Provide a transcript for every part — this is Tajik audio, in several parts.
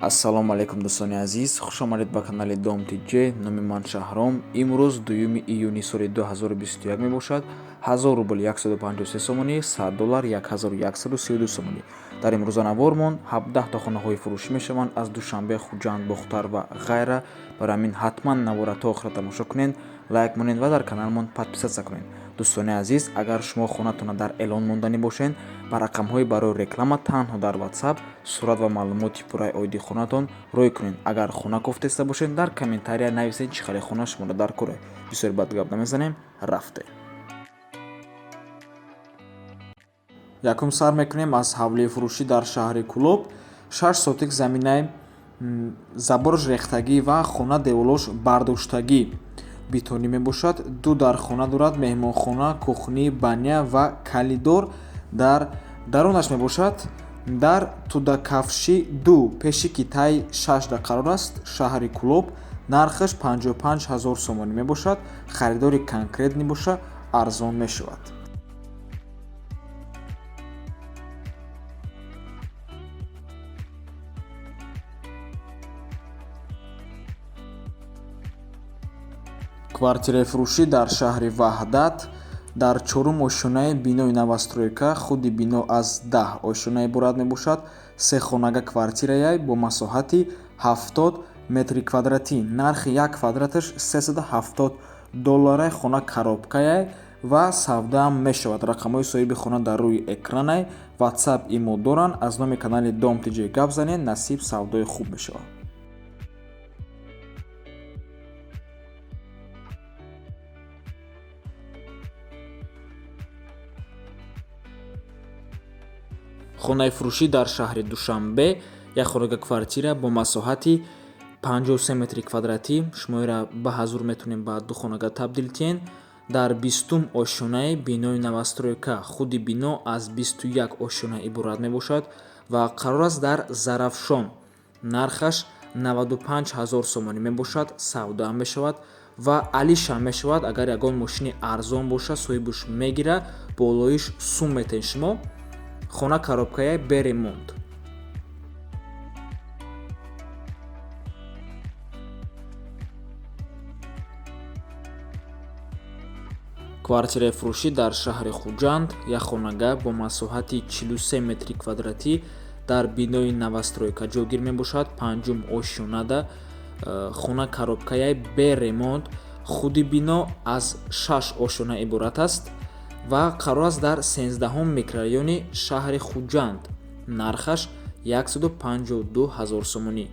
Ассалому алайкум, дӯстони азиз, хушомадед ба канали Дом Тҷ. Номи ман Шаҳром. Имрӯз 2 июни соли 2021 мебошад. 1000 рубл 153 сомонӣ, 100 доллар 1132 сомонӣ. Дар имрӯза навормон 17 та хонаҳои фурӯшӣ мешаванд аз Душанбе, Хуҷанд, Бохтар ва ғайра. Барои ҳамин ҳатман навора то охира тамошо кунед, лайк монед ва дар каналмон подписаться кунед. Дӯстони азиз, агар шумо хонатонро дар эълон монданӣ бошед, ба рақамҳои барои реклама танҳо дар WhatsApp сурат ва маълумоти пурраи оиди хонатон рӯй кунед. Агар хона кофтеста бошед, дар комментария нависед, чӣ хеле хона шуморо дар кор. Бисёр бад гап намезанем, рафте. Якум сар мекунем аз ҳавлии фурӯшӣ дар шаҳри Кӯлоб. 6 сотик заминаи, забораш рехтагӣ ва хона деволош бардоштагӣ бетонӣ мебошад. Ду дархона дорад: меҳмонхона, кухни, баня ва калидор дар дарунаш мебошад. Дар Тудакавши 2, пеши Китаи 6 қарор аст, шаҳри Кӯлоб. Нархаш 55 ҳазор сомонӣ мебошад. Харидори конкретный боша, арзон мешавад. Квартираи фурӯшӣ дар шаҳри Ваҳдат, дар чорум ошёнаи бинои новостройка. Худи бино аз 10 ошёна иборат мебошад. Се хонага квартираяй бо масоҳати 70 метри квадратӣ. Нархи як квадраташ 370 долларай. Хона коробкаяй ва савдаам мешавад. Рақамҳои соҳиби хона дар рӯи экранай. WhatsApp, имо доранд. Аз номи канали Дом Тҷ гап занед, насиб савдои хуб мешавад. Хонаи фурӯшӣ дар шаҳри Душанбе, як хонага квартира бо масоҳати 53 метри квадратӣ. Шуморо ба ҳазур метавонем ба ду хонага табдил диҳем. Дар 20-ум ошёнаи бинои новостройка. Худи бино аз 21 ошёна иборат мебошад ва қарор аст дар Зарафшон. Нархаш 95 ҳазор сомонӣ мебошад. Савдаам мешавад ва алишам мешавад. Агар ягон мошини арзон бошад, соҳибаш мегира, болоиш сум метаҳед шумо. Хона коробкаяй, бе ремонт. Квартираи фурӯшӣ дар шаҳри Хуҷанд, як хонага бо масоҳати 43 метри квадратӣ дар бинои новостройка ҷойгир мебошад, панҷум ошёнада. Хона коробкаяй, бе ремонт. Худи бино аз 6 ошёна иборат аст ва қарор аст дар 13-ҳум микрорайони шаҳри Хуҷанд. Нархаш 152 ҳазор сомонӣ.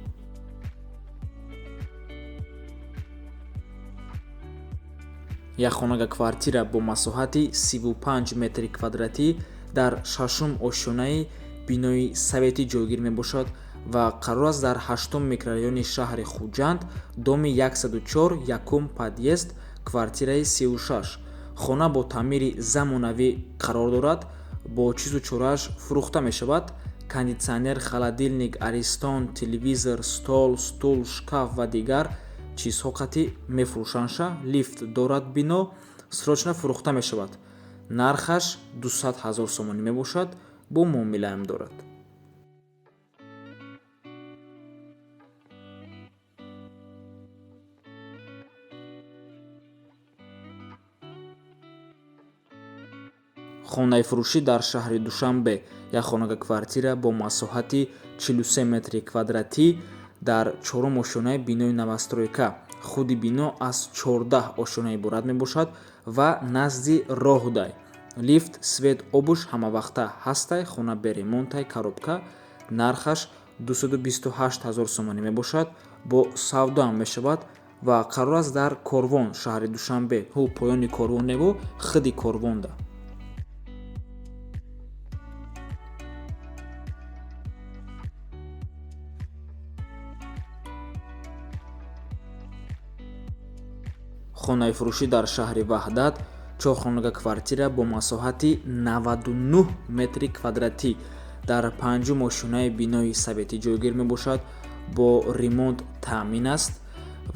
Як хонага квартира бо масоҳати 35 метри квадратӣ дар шашум ошёнаи бинои советӣ ҷойгир мебошад ва қарор аст дар ҳаштум микрорайони шаҳри Хуҷанд, доми 104, якум подъезд, квартираи 36. Хона бо таъмири замонавӣ қарор дорад, бо чизу чорааш фурӯхта мешавад. Кондитсионер, холодильник Аристон, телевизор, стол, стул, шкаф ва дигар чизҳо қатъи мефурӯшандша. Лифт дорад бино, срочно фурӯхта мешавад. Нархаш 200 ҳазор сомонӣ мебошад, бо муомилаам дорад. Хонаи фурӯшӣ дар шаҳри Душанбе, як хонага квартира бо масоҳати 43 метри квадратӣ дар чорум ошёнаи бинои новостройка. Худи бино аз 14 ошёна иборат мебошад ва назди роҳдай. Лифт, свет, обуш ҳамавақта ҳастай. Хона бе ремонтай, коробка. Нархаш 228 ҳазор сомонӣ мебошад, бо савдоам мешавад ва қарор аст дар Корвон, шаҳри Душанбе. Ҳу, поёни Корвон неву, худи Корвонда. Хонаи фурӯшӣ дар шаҳри Ваҳдат, чорхонага квартира бо масоҳати 99 метри квадратӣ дар панҷум ошёнаи бинои советӣ ҷойгир мебошад, бо ремонт таъмин аст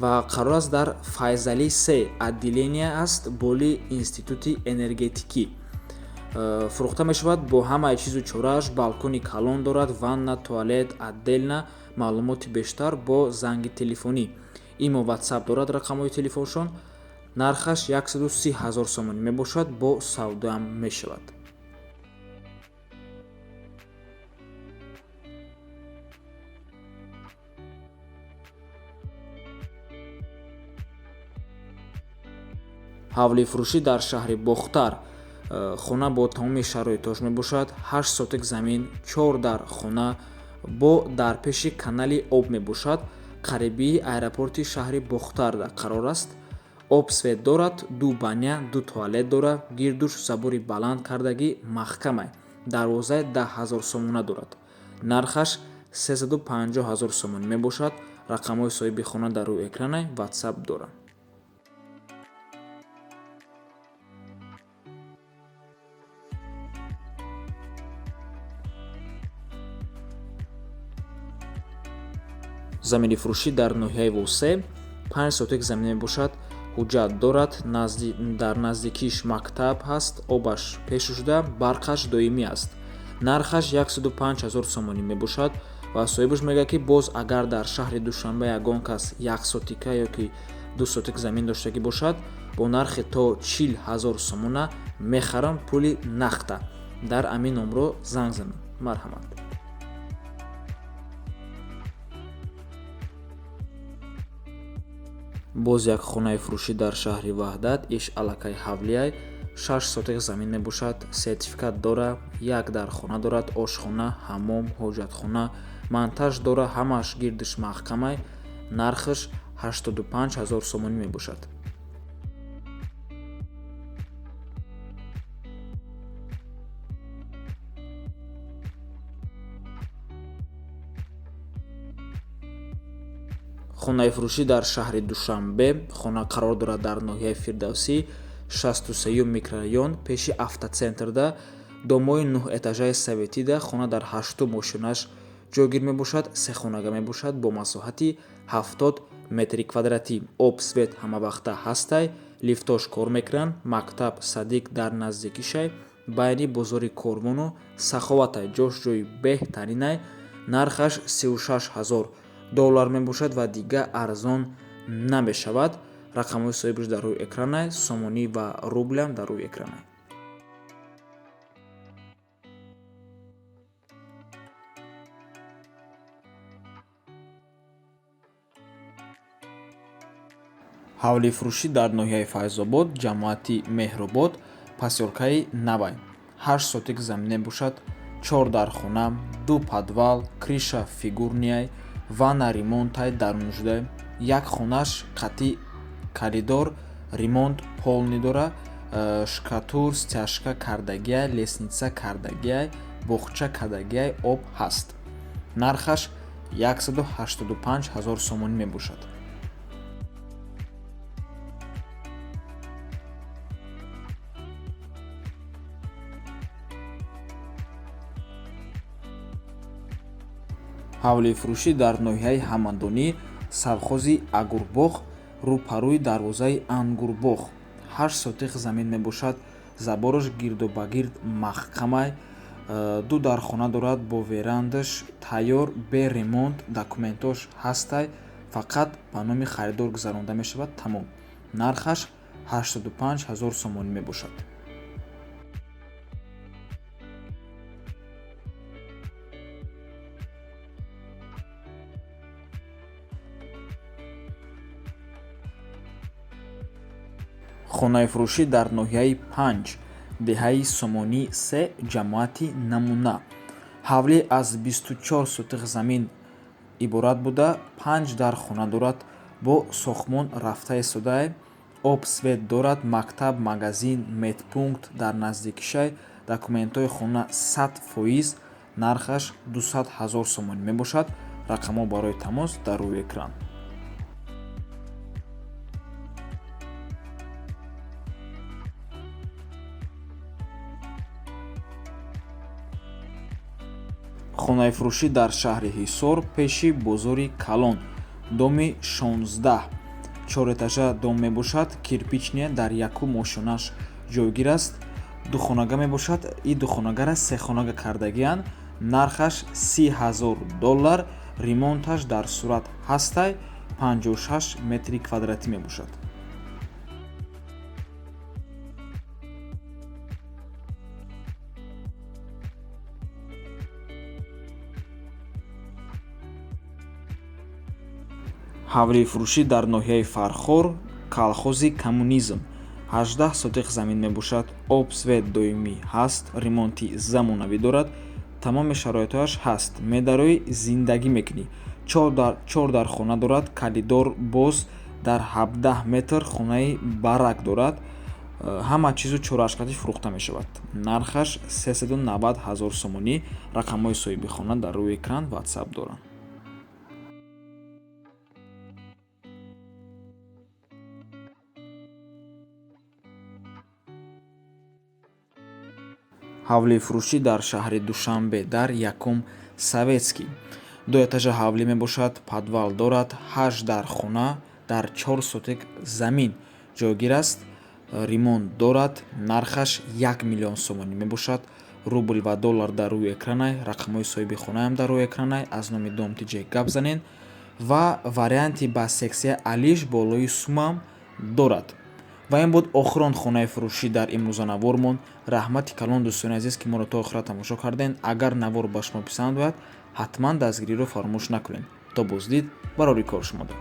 ва қарор аст дар Файзалӣ 3, отделения аст боли институти энергетикӣ. Фурӯхта мешавад бо ҳамаи чизу чорааш. Балкони калон дорад, ванна, туалет отдельно. Маълумоти бештар бо занги телефонӣ. Имо, Ватсап дорад рақамҳои телефоншон. Нархаш 130 ҳазор сомонӣ мебошад, бо савдоам мешавад. Ҳавлифурӯшӣ дар шаҳри Бохтар. Хона бо тамоми шароитош мебошад. 8 сотик замин, 4 дар хона бо дар пеши канали об мебошад. Қарибии аэропорти шаҳри Бохтарда қарор аст. Об, свет дорад, ду баня, ду туалет дорад, гирдуш забори баланд кардагӣ, маҳкамай. Дарвозаи 10 000 сомона дорад. Нархаш 350 ҳазор сомонӣ мебошад. Рақамҳои соҳиби хона дар рӯи экранай, Ватсап дорад. Замини фурӯшӣ дар ноҳияи Восе, 5 сотик замин мебошад, ҳуҷҷат дорад, дар наздикиш мактаб ҳаст, обаш пешу шуда, барқаш доимӣ аст. Нархаш 105 ҳазор сомонӣ мебошад ва соҳибаш мегӯяд, ки боз агар дар шаҳри Душанбе ягон кас як сотика ё ки ду сотик замин доштагӣ бошад, бо нархи то 40 ҳазор сомона мехарам, пули нақда. Дар амин номро занг занед. Марҳамат. Боз як хонаи фурӯшӣ дар шаҳри Ваҳдат, иш аллакай ҳавлияй, 6 сотик замин мебошад, сертификат дора, як дар хона дорад, ошхона, ҳаммом, ҳоҷатхона, монтаж дора, ҳамааш гирдиш маҳкамай. Нархаш 85 ҳазор сомонӣ мебошад. Хонаи фурӯшӣ дар шаҳри Душанбе. Хона қарор дорад дар ноҳияи Фирдавсӣ, 63-юм микрорайон, пеши автоцентрда, домои нӯҳэтажаи советида. Хона дар ҳаштум ошёнаш ҷойгир мебошад, сехонага мебошад бо масоҳати 70 метри квадратӣ. Об, свет ҳамавақта ҳастай, лифтош кор мекунанд, мактаб, садик дар наздикишай, байни бозори Корвону Саховатай, ҷош ҷои беҳтаринай. Нархаш 36 ҳазор доллар мебошад ва дига арзон намешавад. Рақамҳои соҳибаш дар рӯи экранай, сомонӣ ва рублям дар рӯи экранай. Ҳавлифурӯшӣ дар ноҳияи Файзобод, ҷамоати Меҳробод, посёлкаи Навай. 8 сотик замин мебошад, чор дар хона, ду подвал, крыша фигурныйай, ванна ремонтай даруншуда, як хонаш қатъи коридор ремонт полный дора, штукатур, стяжка кардагиай, лестница кардагиай, боғча кардагиай, об ҳаст. Нархаш 185 ҳазор сомонӣ мебошад. Ҳавлифурӯшӣ дар ноҳияи Ҳамадонӣ, совхози Агурбоғ, рӯпарӯи дарвозаи Ангурбоғ. 8 сотих замин мебошад, забораш гирду-ба-гирд маҳкамай, ду дархона дорад бо верандаш, тайёр, бе ремонт, документош ҳастай, фақат ба номи харидор гузаронда мешавад, тамом. Нархаш 85 ҳазор сомонӣ мебошад. Хонаи фурӯшӣ дар ноҳияи Панҷ, деҳаи Сомонӣ се, ҷамоати Намуна. Ҳавлӣ аз 24 сотих замин иборат буда, панҷ дар хона дорад, бо сохтмон рафта истодаи, об, свет дорад, мактаб, магазин, медпункт дар наздикишай, документҳои хона 100%, нархаш 200 ҳазор сомонӣ мебошад. Рақамҳо барои тамос дар рӯи экран. Хонаи фурӯшӣ дар шаҳри Ҳисор, пеши бозори калон, доми 16, чорэтажа дом мебошад, кирпичный, дар якум ошёнаш ҷойгир аст, духонага мебошад. И духонагара сехонага кардагианд. Нархаш 30 ҳазор доллар. Ремонташ дар сурат ҳастай, 56 метри квадратӣ мебошад. Ҳавлии фурӯшӣ дар ноҳияи Фархор, колхози Коммунизм, 18 сотих замин мебошад. Об, свет доимӣ ҳаст, ремонти замонавӣ дорад, тамоми шароитҳояш ҳаст. Медароӣ, зиндагӣ мекунӣ. Чор дар хона дорад, калидор боз дар 17 метр хонаи барак дорад. Ҳама чизу чорашқатӣ фурӯхта мешавад. Нархаш 390 ҳазор сомонӣ. Рақамҳои соҳиби хона дар рӯи экран, WhatsApp доранд. Ҳавлии фурӯшӣ дар шаҳри Душанбе, дар якум Советский. Ду этажа ҳавлӣ мебошад, подвал дорад, 8 дар хона дар 4 сотик замин ҷойгир аст, ремонт дорад, нархаш 1 миллион сомонӣ мебошад. Рубл ва доллар дар рӯи экранай, рақамҳои соҳиби хонаам дар рӯи экранай, аз номи Дом ТЖ гап занен ва варианти ба сексия алиш болои сумам дорад. Ва ин буд охирон хонаи фурӯшӣ дар имрӯза навормон. Раҳмати калон, дӯстони азиз, ки моро то охира тамошо кардем. Агар навор ба шумо писанд ояд, ҳатман дастгириро фаромӯш накунед. То боздид, барори кор шумода.